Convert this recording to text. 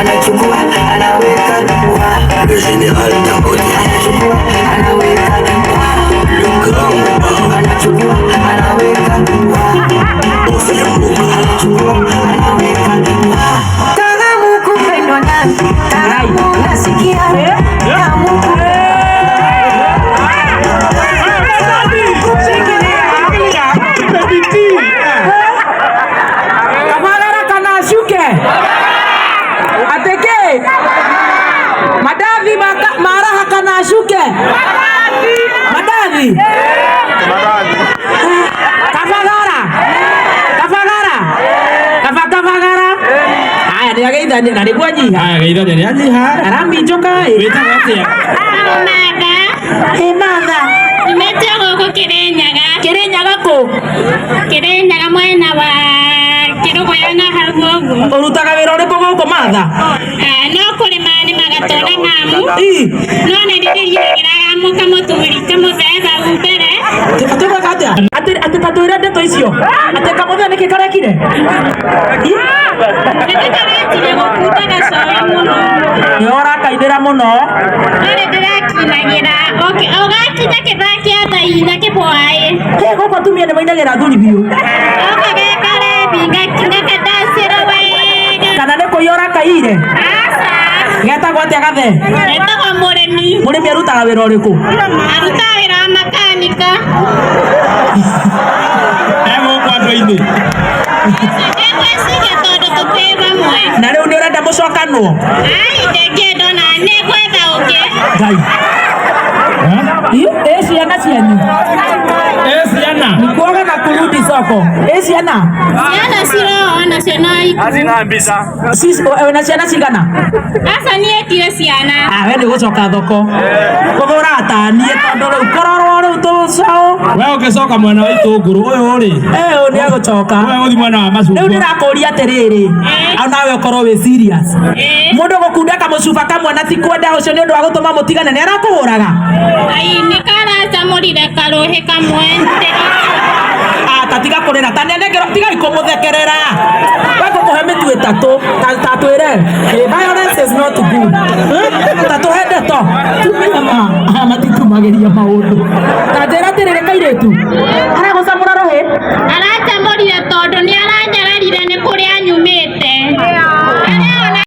Anachukua anaweka wa. Le général Dangote, Anachukua anaweka wa. Le grand Mobao, Anachukua anaweka wa. Boss ya Mboka, Anachukua anaweka wa. Tamu kupendwa na tamu nasikia tamu. Kabagara kana shuke ateke madathi maraha kana shuke madathi kabagara kabagara kaba kabagara aya nĩ ageithania na nĩguo nyiha. Aya geithania nĩ anyiha. Araminjoka ĩ. Wĩtagwo atĩa? Matha. Ĩ Matha. Nyumĩte gũkũ Kĩrĩnyaga. Kĩrĩnyaga kũ? Kĩrĩnyaga mwena wa Kĩrũgũya na hau ũguo. Ũrutaga wĩra ũrĩkũ gũkũ Matha? Ah, no kũrĩma nĩmaga tona mamu. Ĩ. No nĩ ndĩrĩgĩraga kamũthuri kamũthee hau mbere. Tũgwĩka atĩa? Atĩ atĩ ta twĩre ndeto icio. Atĩ kamũthee nĩkĩ karekire? Nĩndĩkaranjirie gũkunda gacoĩ mũno. Nĩ ũrakainĩra mũno. No nĩ ndĩrakinagĩra. Ũgakinya kĩthaa kĩa thaa inya kĩbwaĩ. Hĩ gũkũ atumia nĩ mainagĩra athuri biũ. Goka gekarebi ngakandacĩra wega. Kana nĩ kũiya ũrakaiyire? Aca. Getagwo atĩa gathee? Etagwo mũrĩmi. Mũrĩmi arutaga wĩra ũrĩkũ? Arutaga wĩra wa makanika. Egũkũ andũ-inĩ. Ndĩgwĩciria tondũ tũtĩ hamwe. Na rĩu nĩ ũrenda mũcokanwo? Ai, ndingĩenda ona nĩ ngwetha ũngĩ. Ngai. Ĩ ciana cianyu. Ĩ ciana. Kuoga na kurudi soko. Ĩ ciana. Ciana ciroa nacio no ikuũ. Wĩna ciana cigana? Aca niĩ ndirĩ ciana. Ah, we nĩ gũcoka thoko. Kũgũra taniĩ tondũ rĩu kũrorwo rĩu tũcaũ. We ũngĩcoka mwena wa itũngũrũ ũyũ rĩ. Eh, ũyũ nĩ egũcoka. We ũgũthiĩ mwena wa Rĩu macungwa. ndĩrakũria atĩrĩrĩ, nawe ũkorwo wĩ serious. Ĩĩ. Mũndũ gũkunda kamũcuba kamwe na ti kwenda ũcio nĩ ũndũ wa gũtũma mũtigane nĩ arakũhũraga. Ai, nĩ karacamũrire karũhĩ kamwe. Ah, ta tiga kũrĩra ta nĩanengera tigai kũmũthekerera. We ngũkũhe mĩtu ĩtatũ ta ta twĩre violence is not good. Eh? Ta tũhe ndeto tumia ma matitumagĩria maũndũ. Ta njĩra atĩrĩrĩ kairĩtu aragũcamũra rũhĩ. Aracamũrire tondũ nĩ aranyararire nĩ kũrĩa nyumĩte. Arĩ